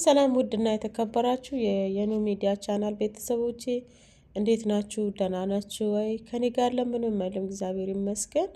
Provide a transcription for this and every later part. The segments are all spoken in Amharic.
ሰላም ውድና የተከበራችሁ የየኑ ሚዲያ ቻናል ቤተሰቦቼ፣ እንዴት ናችሁ? ደህና ናችሁ ወይ? ከኔ ጋር ለምንም አይልም፣ እግዚአብሔር ይመስገን።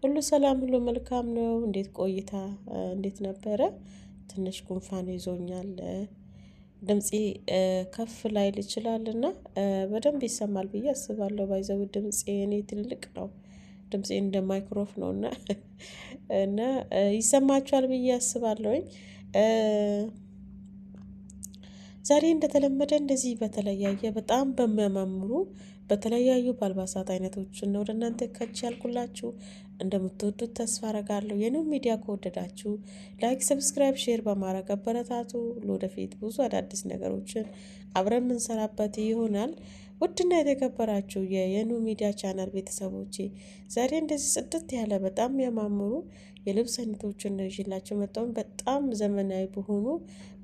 ሁሉ ሰላም፣ ሁሉ መልካም ነው። እንዴት ቆይታ እንዴት ነበረ? ትንሽ ጉንፋን ይዞኛል። ድምፄ ከፍ ላይል ይችላል እና በደንብ ይሰማል ብዬ አስባለሁ። By the way ድምፄ እኔ ትልቅ ነው። ድምፄ እንደ ማይክሮፍ ነው እና ይሰማችኋል ብዬ አስባለሁኝ። ዛሬ እንደተለመደ እንደዚህ በተለያየ በጣም በሚያማምሩ በተለያዩ በአልባሳት አይነቶችን ነው ወደ እናንተ ከች ያልኩላችሁ። እንደምትወዱት ተስፋ አረጋለሁ። የኑ ሚዲያ ከወደዳችሁ like፣ subscribe፣ share በማድረግ አበረታቱ። ለወደፊት ብዙ አዳዲስ ነገሮችን አብረን የምንሰራበት ይሆናል። ውድና የተከበራችሁ የየኑ ሚዲያ ቻናል ቤተሰቦቼ፣ ዛሬ እንደዚህ ጽድት ያለ በጣም የሚያማምሩ የልብስ አይነቶችን ነው ይዤላችሁ መጣሁኝ። በጣም ዘመናዊ በሆኑ፣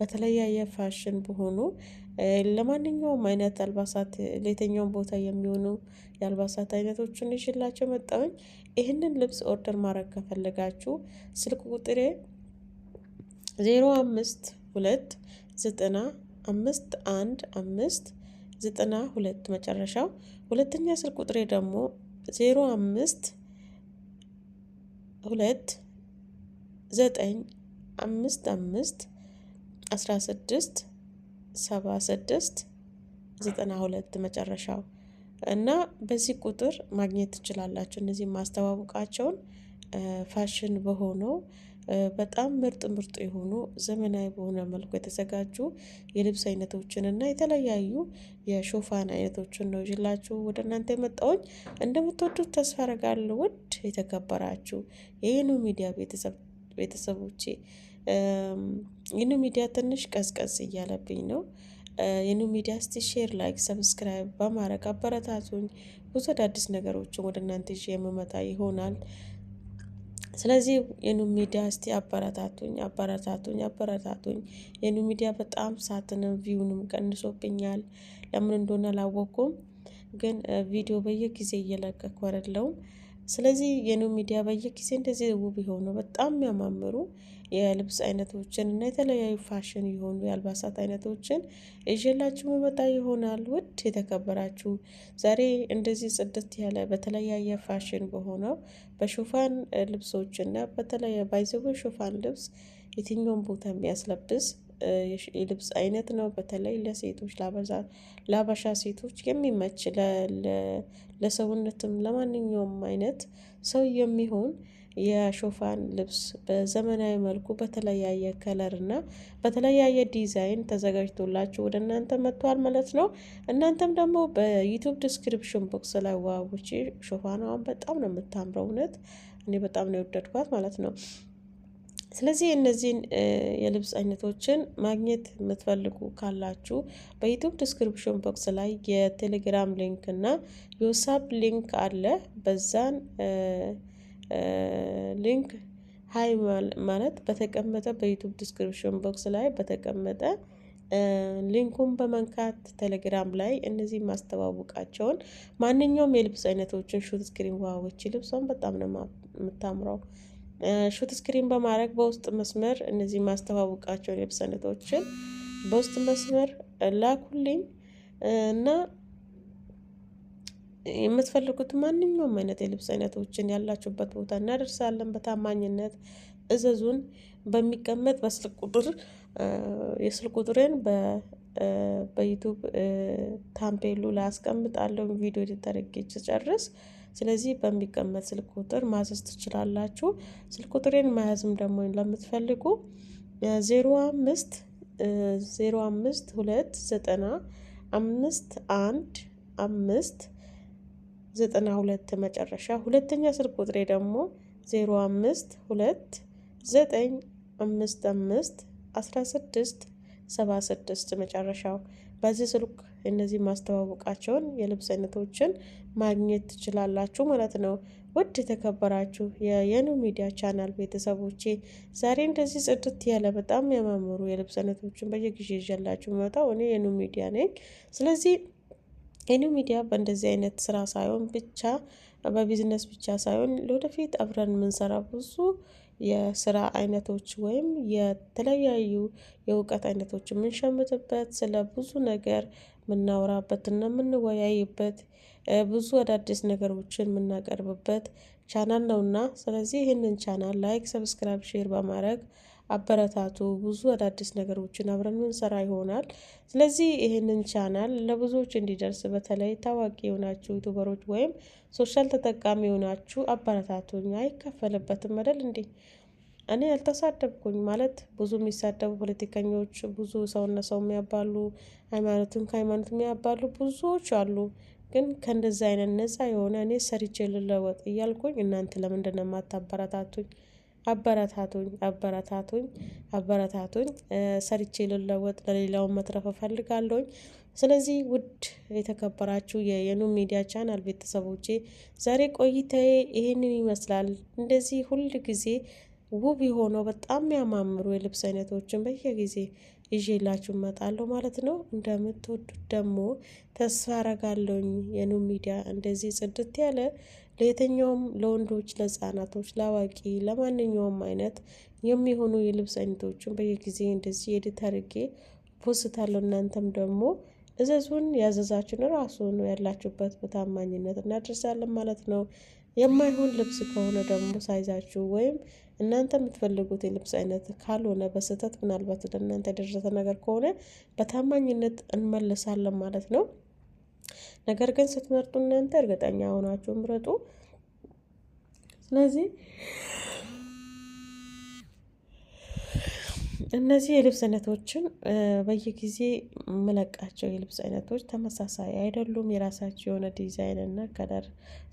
በተለያየ ፋሽን በሆኑ፣ ለማንኛውም አይነት አልባሳት ለየትኛውም ቦታ የሚሆኑ የአልባሳት አይነቶችን ይዤላችሁ መጣሁኝ። ይህንን ልብስ order ማድረግ ከፈለጋችሁ ስልክ ቁጥሬ 0529051592 መጨረሻው። ሁለተኛ ስልክ ቁጥሬ ደግሞ 052955167692 መጨረሻው እና በዚህ ቁጥር ማግኘት ትችላላችሁ። እነዚህ ማስተዋወቃቸውን ፋሽን በሆነው በጣም ምርጥ ምርጥ የሆኑ ዘመናዊ በሆነ መልኩ የተዘጋጁ የልብስ አይነቶችን እና የተለያዩ የሾፋን አይነቶችን ነው ይዤላችሁ ወደ እናንተ የመጣሁኝ። እንደምትወዱት ተስፋ አደርጋለሁ። ውድ የተከበራችሁ የየኑ ሚዲያ ቤተሰቦቼ፣ የኑ ሚዲያ ትንሽ ቀዝቀዝ እያለብኝ ነው። የኑ ሚዲያ እስቲ share፣ like፣ subscribe በማድረግ አበረታቱኝ። ብዙ አዳዲስ ነገሮችን ወደ እናንተ ይዤ የምመጣ ይሆናል። ስለዚህ የኑ ሚዲያ እስቲ አበረታቱኝ፣ አበረታቱኝ፣ አበረታቱኝ። የኑ ሚዲያ በጣም ሳትንም view ንም ቀንሶብኛል። ለምን እንደሆነ አላወቅኩም፣ ግን ቪዲዮ በየጊዜ እየለቀኩ አይደለሁም። ስለዚህ የኑ ሚዲያ በየጊዜ እንደዚህ ውብ የሆኑ በጣም የሚያማምሩ የልብስ አይነቶችን እና የተለያዩ ፋሽን የሆኑ የአልባሳት አይነቶችን ይዤላችሁ መመጣ ይሆናል። ውድ የተከበራችሁ፣ ዛሬ እንደዚህ ጽድት ያለ በተለያየ ፋሽን በሆነው በሹፋን ልብሶች እና በተለያየ by the way ሹፋን ልብስ የትኛውን ቦታ የሚያስለብስ የልብስ አይነት ነው። በተለይ ለሴቶች፣ ለአበሻ ሴቶች የሚመች፣ ለሰውነትም ለማንኛውም አይነት ሰው የሚሆን የሾፋን ልብስ በዘመናዊ መልኩ በተለያየ color እና በተለያየ ዲዛይን ተዘጋጅቶላችሁ ወደ እናንተ መጥቷል ማለት ነው። እናንተም ደግሞ በ YouTube description box ላይ፣ wow፣ ሾፋኗን በጣም ነው የምታምረው። እውነት እኔ በጣም ነው የወደድኳት ማለት ነው። ስለዚህ እነዚህን የልብስ አይነቶችን ማግኘት የምትፈልጉ ካላችሁ በ YouTube description box ላይ የቴሌግራም link እና የ WhatsApp link አለ። በዛን link hi ማለት በተቀመጠ በ YouTube description box ላይ በተቀመጠ link ኡን በመንካት ቴሌግራም ላይ እነዚህ ማስተዋወቃቸውን ማንኛውም የልብስ አይነቶችን shoot screen፣ wow፣ ልብሷን በጣም ነው የምታምረው። Shoot screen በማድረግ በውስጥ መስመር እነዚህ ማስተዋወቃቸውን የልብስ አይነቶችን በውስጥ መስመር ላኩልኝ እና የምትፈልጉት ማንኛውም አይነት የልብስ አይነቶችን ያላችሁበት ቦታ እናደርሳለን። በታማኝነት እዘዙን። በሚቀመጥ በስልክ ቁጥር፣ የስልክ ቁጥሬን በ YouTube thumbnail ኡ ላይ አስቀምጣለሁ ቪዲዮ ተደርጌ ስጨርስ። ስለዚህ በሚቀመጥ ስልክ ቁጥር ማዘዝ ትችላላችሁ። ስልክ ቁጥሬን መያዝም ደግሞ ለምትፈልጉ 05 05 2 90 5 1 5 92 መጨረሻ። ሁለተኛ ስልክ ቁጥሬ ደግሞ 0529551676 መጨረሻው። በዚህ ስልክ እነዚህ ማስተዋወቃቸውን የልብስ አይነቶችን ማግኘት ትችላላችሁ ማለት ነው። ውድ የተከበራችሁ የየኑ ሚዲያ ቻናል ቤተሰቦቼ፣ ዛሬ እንደዚህ ጽድት ያለ በጣም የሚያማምሩ የልብስ አይነቶችን በየጊዜ ይዤላችሁ የምመጣው እኔ የኑ ሚዲያ ነኝ። ስለዚህ የኑ ሚዲያ በእንደዚህ አይነት ስራ ሳይሆን ብቻ በቢዝነስ ብቻ ሳይሆን ለወደፊት አብረን የምንሰራ ብዙ የስራ አይነቶች ወይም የተለያዩ የእውቀት አይነቶች የምንሸምትበት፣ ስለ ብዙ ነገር የምናወራበት እና የምንወያይበት፣ ብዙ አዳዲስ ነገሮችን የምናቀርብበት ቻናል ነውና፣ ስለዚህ ይህንን ቻናል like፣ subscribe፣ share በማድረግ አበረታቱ። ብዙ አዳዲስ ነገሮችን አብረን ምንሰራ ይሆናል። ስለዚህ ይህንን ቻናል ለብዙዎች እንዲደርስ በተለይ ታዋቂ የሆናችሁ ዩቱበሮች ወይም social ተጠቃሚ የሆናችሁ አበረታቱኝ። አይከፈልበትም አይደል እንዴ? እኔ ያልተሳደብኩኝ ማለት ብዙ የሚሳደቡ ፖለቲከኞች፣ ብዙ ሰውና ሰው የሚያባሉ፣ ሃይማኖትን ከሃይማኖት የሚያባሉ ብዙዎች አሉ። ግን ከእንደዚህ አይነት ነፃ የሆነ እኔ ሰርቼ ልለወጥ እያልኩኝ እናንተ ለምንድን ነው የማታበረታቱኝ? አበረታቱኝ፣ አበረታቱኝ፣ አበረታቱኝ። ሰርቼ ልለወጥ፣ ለሌላውን መትረፍ እፈልጋለሁኝ። ስለዚህ ውድ የተከበራችሁ የየኑ ሚዲያ ቻናል ቤተሰቦቼ ዛሬ ቆይታዬ ይሄንን ይመስላል። እንደዚህ ሁል ጊዜ ውብ የሆነው በጣም የሚያማምሩ የልብስ አይነቶችን በየጊዜ ይዤላችሁ እመጣለሁ ማለት ነው። እንደምትወዱት ደግሞ ተስፋ አረጋለሁኝ። የኑ ሚዲያ እንደዚህ ጽድት ያለ ለየትኛውም ለወንዶች፣ ለህጻናቶች፣ ለአዋቂ፣ ለማንኛውም አይነት የሚሆኑ የልብስ አይነቶችን በየጊዜ እንደዚህ edit አድርጌ ፖስታለሁ። እናንተም ደግሞ እዘዙን። ያዘዛችሁን ራሱ ነው ያላችሁበት በታማኝነት እናደርሳለን ማለት ነው። የማይሆን ልብስ ከሆነ ደግሞ size ኣችሁ ወይም እናንተ የምትፈልጉት የልብስ አይነት ካልሆነ፣ በስህተት ምናልባት ወደ እናንተ የደረሰ ነገር ከሆነ በታማኝነት እንመልሳለን ማለት ነው። ነገር ግን ስትመርጡ እናንተ እርግጠኛ ሆናችሁ ምረጡ። ስለዚህ እነዚህ የልብስ አይነቶችን በየጊዜ የምለቃቸው የልብስ አይነቶች ተመሳሳይ አይደሉም። የራሳቸው የሆነ ዲዛይን እና color፣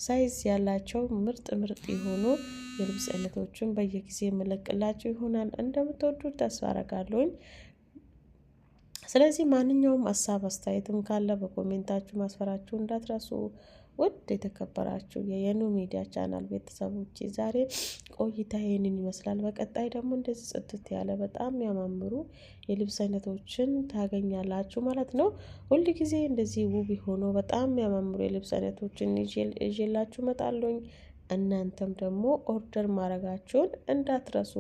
size ያላቸው ምርጥ ምርጥ የሆኑ የልብስ አይነቶችን በየጊዜ የምለቅላቸው ይሆናል። እንደምትወዱት ተስፋ አረጋለሁኝ። ስለዚህ ማንኛውም ሀሳብ አስተያየትም ካለ በ comment ኣችሁ ማስፈራችሁ እንዳትረሱ። ውድ የተከበራችሁ የየኑ ሚዲያ ቻናል ቤተሰቦች ዛሬ ቆይታ ይህንን ይመስላል። በቀጣይ ደግሞ እንደዚህ ጽድት ያለ በጣም የሚያማምሩ የልብስ አይነቶችን ታገኛላችሁ ማለት ነው። ሁል ጊዜ እንደዚህ ውብ የሆኑ በጣም የሚያማምሩ የልብስ አይነቶችን ይዤላችሁ እመጣለሁኝ። እናንተም ደግሞ order ማድረጋችሁን እንዳትረሱ።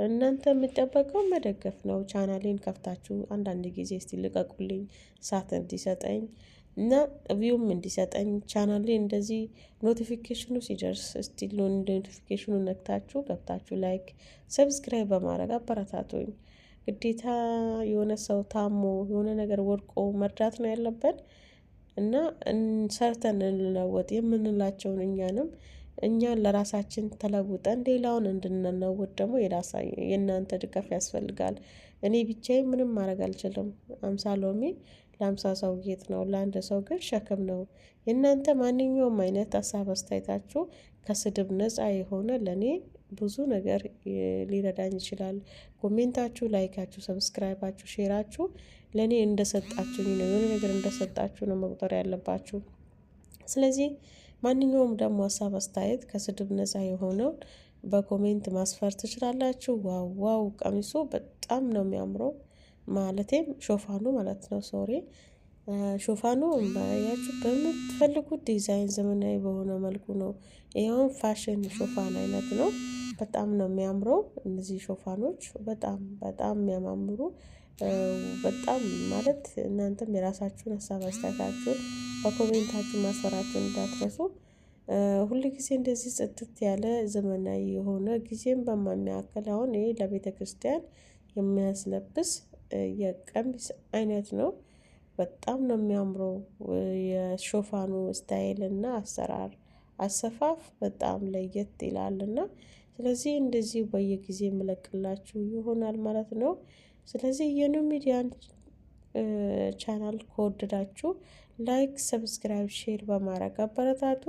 እናንተ የሚጠበቀው መደገፍ ነው። ቻናሌን ከፍታችሁ አንዳንድ ጊዜ እስቲ ልቀቁልኝ፣ ሰዓት እንዲሰጠኝ እና view ም እንዲሰጠኝ፣ ቻናሌ እንደዚህ notification ኑ ሲደርስ እስቲ notification ኑ ነክታችሁ ገብታችሁ like፣ subscribe በማድረግ አበረታቱኝ። ግዴታ የሆነ ሰው ታሞ የሆነ ነገር ወድቆ መርዳት ነው ያለብን እና ሰርተን እንለወጥ የምንላቸውን እኛንም እኛን ለራሳችን ተለውጠን ሌላውን እንድንለውጥ ደግሞ የእናንተ ድጋፍ ያስፈልጋል። እኔ ብቻዬን ምንም ማድረግ አልችልም። 50 ሎሚ ለ50 ሰው ጌጥ ነው፣ ለአንድ ሰው ግን ሸክም ነው። የእናንተ ማንኛውም አይነት ሀሳብ አስተያየታችሁ ከስድብ ነፃ የሆነ ለእኔ ብዙ ነገር ሊረዳኝ ይችላል። comment ኣችሁ፣ like ኣችሁ፣ subscribe ኣችሁ፣ share ኣችሁ ለእኔ እንደሰጣችሁኝ ነው፣ የሆነ ነገር እንደሰጣችሁ ነው መቁጠር ያለባችሁ። ስለዚህ ማንኛውም ደግሞ ሀሳብ አስተያየት ከስድብ ነፃ የሆነውን በ comment ማስፈር ትችላላችሁ። Wow wow፣ ቀሚሱ በጣም ነው የሚያምረው። ማለቴም ሾፋኑ ማለት ነው። Sorry፣ ሾፋኑ ባያችሁ በምትፈልጉት ዲዛይን ዘመናዊ በሆነ መልኩ ነው። ይኸውን ፋሽን ሾፋን አይነት ነው። በጣም ነው የሚያምረው። እነዚህ ሾፋኖች በጣም በጣም የሚያማምሩ፣ በጣም ማለት እናንተም የራሳችሁን ሀሳብ አስተያየታችሁን በ comment ኣችሁ ማስፈራችሁን እንዳትረሱ። ሁል ጊዜ እንደዚህ ጽድት ያለ ዘመናዊ የሆነ ጊዜም በማሚያክል አሁን ይሄ ለቤተ ክርስቲያን የሚያስለብስ የቀሚስ አይነት ነው። በጣም ነው የሚያምረው። የሾፋኑ style እና አሰራር አሰፋፍ በጣም ለየት ይላል እና ስለዚህ እንደዚህ በየጊዜ የምለቅላችሁ ይሆናል ማለት ነው። ስለዚህ የኑ ሚዲያን ቻናል ከወደዳችሁ like፣ subscribe፣ share በማድረግ አበረታቱ።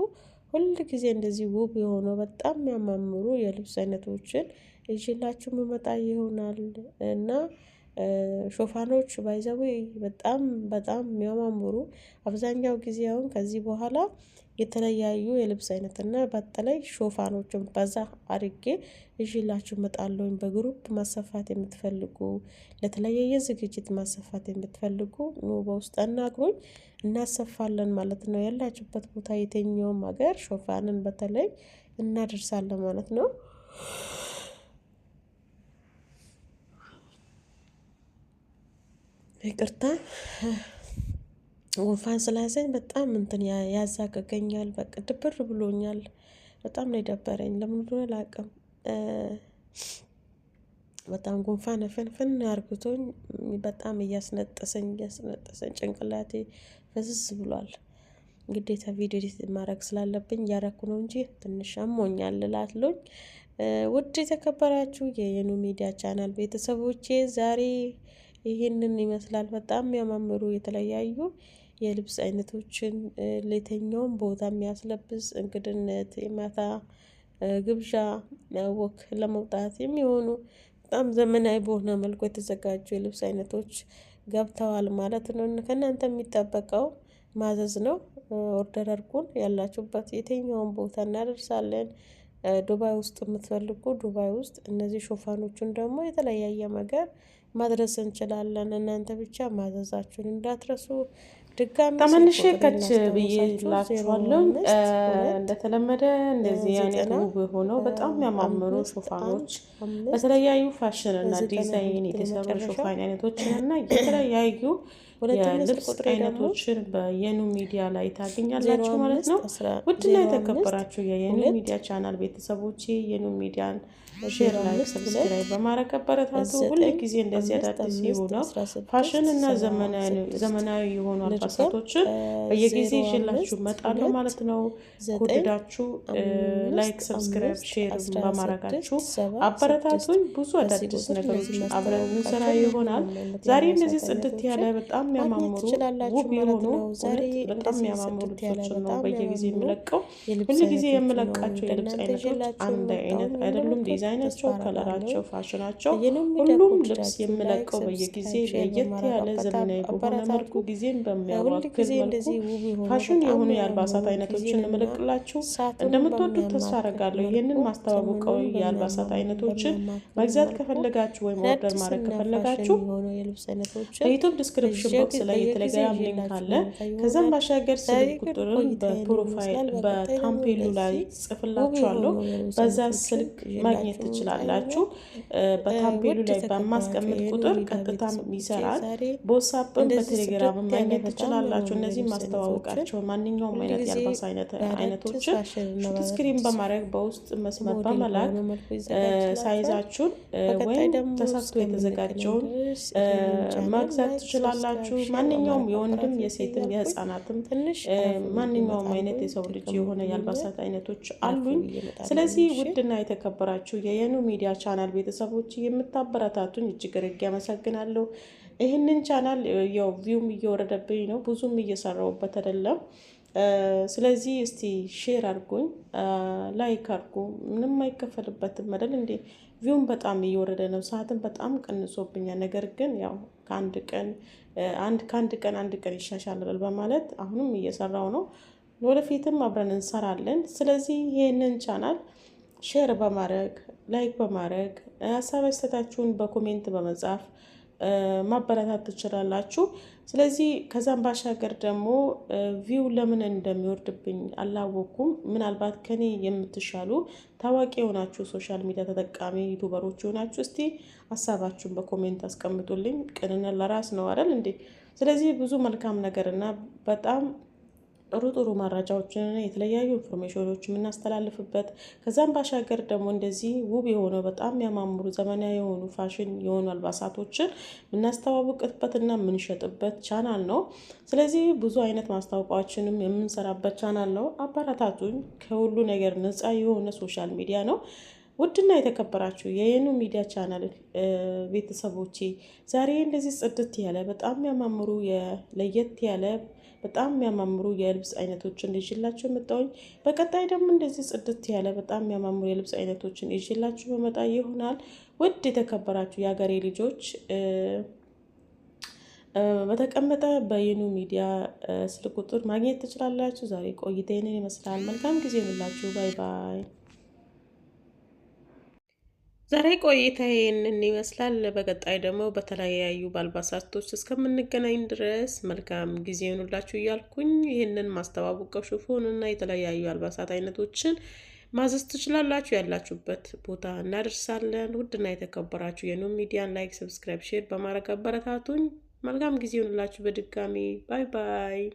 ሁል ጊዜ እንደዚህ ውብ የሆነው በጣም የሚያማምሩ የልብስ አይነቶችን ይዤላችሁ የምመጣ ይሆናል እና ሾፋኖች by the way በጣም በጣም የሚያማምሩ፣ አብዛኛው ጊዜ አሁን ከዚህ በኋላ የተለያዩ የልብስ አይነትና በተለይ ሾፋኖችን በዛ አድርጌ ይዤላችሁ እመጣለሁኝ። በ group ማሰፋት የምትፈልጉ፣ ለተለያየ ዝግጅት ማሰፋት የምትፈልጉ ኑ በውስጥ አናግሩኝ፣ እናሰፋለን ማለት ነው። ያላችሁበት ቦታ የትኛውም ሀገር ሾፋንን በተለይ እናደርሳለን ማለት ነው። ይቅርታ፣ ጉንፋን ስለያዘኝ በጣም እንትን ያዛገገኛል። በቃ ድብር ብሎኛል። በጣም ነው የደበረኝ። ለምን እንደሆነ አላውቅም። በጣም ጉንፋን ፍንፍን አርግቶኝ በጣም እያስነጠሰኝ እያስነጠሰኝ ጭንቅላቴ ፍዝዝ ብሏል። ግዴታ ቪዲዮ edit ማድረግ ስላለብኝ እያረኩ ነው እንጂ ትንሽ አሞኛል እላለሁኝ። ውድ የተከበራችሁ የየኑ ሚዲያ ቻናል ቤተሰቦቼ፣ ዛሬ ይህንን ይመስላል። በጣም የሚያማምሩ የተለያዩ የልብስ አይነቶችን፣ ለየትኛውም ቦታ የሚያስለብስ፣ እንግድነት፣ የማታ ግብዣ፣ walk ለመውጣት የሚሆኑ በጣም ዘመናዊ በሆነ መልኩ የተዘጋጁ የልብስ አይነቶች ገብተዋል ማለት ነው። ከእናንተ የሚጠበቀው ማዘዝ ነው። Order አድርጉን። ያላችሁበት የትኛውን ቦታ እናደርሳለን። ዱባይ ውስጥ የምትፈልጉ ዱባይ ውስጥ፣ እነዚህ ሾፋኖቹን ደግሞ የተለያየ ነገር ማድረስ እንችላለን። እናንተ ብቻ ማዘዛችሁን እንዳትረሱ። ድጋሚ ተመልሼ ከች ብዬ ላችኋለሁ። እንደተለመደ እንደዚህ አይነት ውብ ሆነው በጣም የሚያማምሩ ሾፋኖች፣ በተለያዩ ፋሽን እና ዲዛይን የተሰሩ ሾፋን አይነቶችን እና የተለያዩ የልብስ አይነቶችን በየኑ ሚዲያ ላይ ታገኛላችሁ ማለት ነው። ውድና የተከበራችሁ የየኑ ሚዲያ ቻናል ቤተሰቦቼ፣ የኑ ሚዲያን share፣ like፣ subscribe በማድረግ አበረታቱ። ሁል ጊዜ እንደዚህ አዳዲስ የሆነው ፋሽን እና ዘመናዊ የሆኑ አልባሳቶችን በየጊዜ ይዤላችሁ እመጣለሁ ማለት ነው። ከወደዳችሁ like፣ subscribe፣ share በማድረጋችሁ አበረታቱኝ። ብዙ አዳዲስ ነገሮችን አብረን እንሰራ ይሆናል። ዛሬ እንደዚህ ጽድት ያለ በጣም የሚያማምሩ ውብ የሆኑ፣ እውነት በጣም የሚያማምሩ ልብሶችን ነው በየጊዜ የምለቀው። ሁል ጊዜ የምለቃቸው የልብስ አይነቶች አንድ አይነት አይደሉም። ዲዛይናቸው፣ ከለራቸው፣ ፋሽናቸው፣ ሁሉም ልብስ የምለቀው በየጊዜ ለየት ያለ ዘመናዊ በሆነ መልኩ፣ ጊዜን በሚያዋክል መልኩ ፋሽን የሆኑ የአልባሳት አይነቶችን እምለቅላችሁ። እንደምትወዱት ተስፋ አደርጋለሁ። ይህንን ማስተዋወቀው የአልባሳት አይነቶችን መግዛት ከፈለጋችሁ ወይም order ማድረግ ከፈለጋችሁ በዩቱብ description box ላይ የቴሌግራም link አለ። ከዛም ባሻገር ስልክ ቁጥርን በ profile በ thumbnail ኡ ላይ ጽፍላችኋለሁ። በዛ ስልክ ማግኘት ትችላላችሁ። በ thumbnail ኡ ላይ በማስቀምጥ ቁጥር ቀጥታም ይሰራል። በዋትስአፕም በቴሌግራም ማግኘት ትችላላችሁ። እነዚህ ማስተዋወቃቸው ማንኛውም አይነት የአልባስ አይነቶችን shoot screen በማድረግ በውስጥ መስመር በመላክ size ኣችሁን ወይም ተሰርቶ የተዘጋጀውን መግዛት ትችላላችሁ። ማንኛውም የወንድም፣ የሴትም፣ የህፃናትም ማንኛውም አይነት የሰው ልጅ የሆነ የአልባሳት አይነቶች አሉኝ። ስለዚህ ውድና የተከበራችሁ የየኑ ሚዲያ ቻናል ቤተሰቦች፣ የምታበረታቱኝ እጅግ አድርጌ አመሰግናለሁ። ይህንን ቻናል ያው view ም እየወረደብኝ ነው፣ ብዙም እየሰራሁበት አይደለም። ስለዚህ እስቲ share አድርጉኝ፣ like አድርጉ። ምንም አይከፈልበትም አይደል እንዴ? View ም በጣም እየወረደ ነው፣ ሰዓትን በጣም ቀንሶብኛል። ነገር ግን ያው ከአንድ ቀን አንድ ቀን ይሻሻላል በማለት አሁንም እየሰራው ነው። ወደፊትም አብረን እንሰራለን። ስለዚህ ይህንን ቻናል share በማድረግ፣ like በማድረግ፣ ሀሳብ አስተያየታችሁን በ comment በመጻፍ ማበረታት ትችላላችሁ። ስለዚህ ከዛም ባሻገር ደግሞ view ለምን እንደሚወርድብኝ አላወኩም። ምናልባት ከኔ የምትሻሉ ታዋቂ የሆናችሁ social media ተጠቃሚ YouTuber ኦች የሆናችሁ እስቲ ሀሳባችሁን በ comment አስቀምጡልኝ። ቅንነት ለራስ ነው አይደል እንዴ? ስለዚህ ብዙ መልካም ነገር እና በጣም ጥሩ ጥሩ መረጃዎችን፣ የተለያዩ information ኦች የምናስተላልፍበት፣ ከዛም ባሻገር ደግሞ እንደዚህ ውብ የሆነ በጣም የሚያማምሩ ዘመናዊ የሆኑ ፋሽን የሆኑ አልባሳቶችን የምናስተዋውቅበትና የምንሸጥበት ቻናል ነው። ስለዚህ ብዙ አይነት ማስታወቂያዎችንም የምንሰራበት ቻናል ነው። አበረታቱኝ። ከሁሉ ነገር ነፃ የሆነ social media ነው። ውድና የተከበራችሁ የየኑ ሚዲያ ቻናል ቤተሰቦቼ፣ ዛሬ እንደዚህ ጽድት ያለ በጣም የሚያማምሩ፣ ለየት ያለ በጣም የሚያማምሩ የልብስ አይነቶችን ይዤላችሁ የመጣሁኝ። በቀጣይ ደግሞ እንደዚህ ጽድት ያለ በጣም የሚያማምሩ የልብስ አይነቶችን ይዤላችሁ በመጣ ይሆናል። ውድ የተከበራችሁ የሀገሬ ልጆች፣ በተቀመጠ በየኑ ሚዲያ ስልክ ቁጥር ማግኘት ትችላላችሁ። ዛሬ ቆይታ ይህንን ይመስላል። መልካም ጊዜ ይሁንላችሁ። Bye bye። ዛሬ ቆይታ ይህንን ይመስላል። በቀጣይ ደግሞ በተለያዩ በአልባሳቶች እስከምንገናኝ ድረስ መልካም ጊዜ ይሁንላችሁ እያልኩኝ፣ ይህንን ማስተዋወቀው ሽፎን እና የተለያዩ አልባሳት አይነቶችን ማዘዝ ትችላላችሁ። ያላችሁበት ቦታ እናደርሳለን። ውድና የተከበራችሁ የኑ ሚዲያን like፣ subscribe፣ share በማድረግ አበረታቱኝ። መልካም ጊዜ ይሁንላችሁ። በድጋሚ bye bye።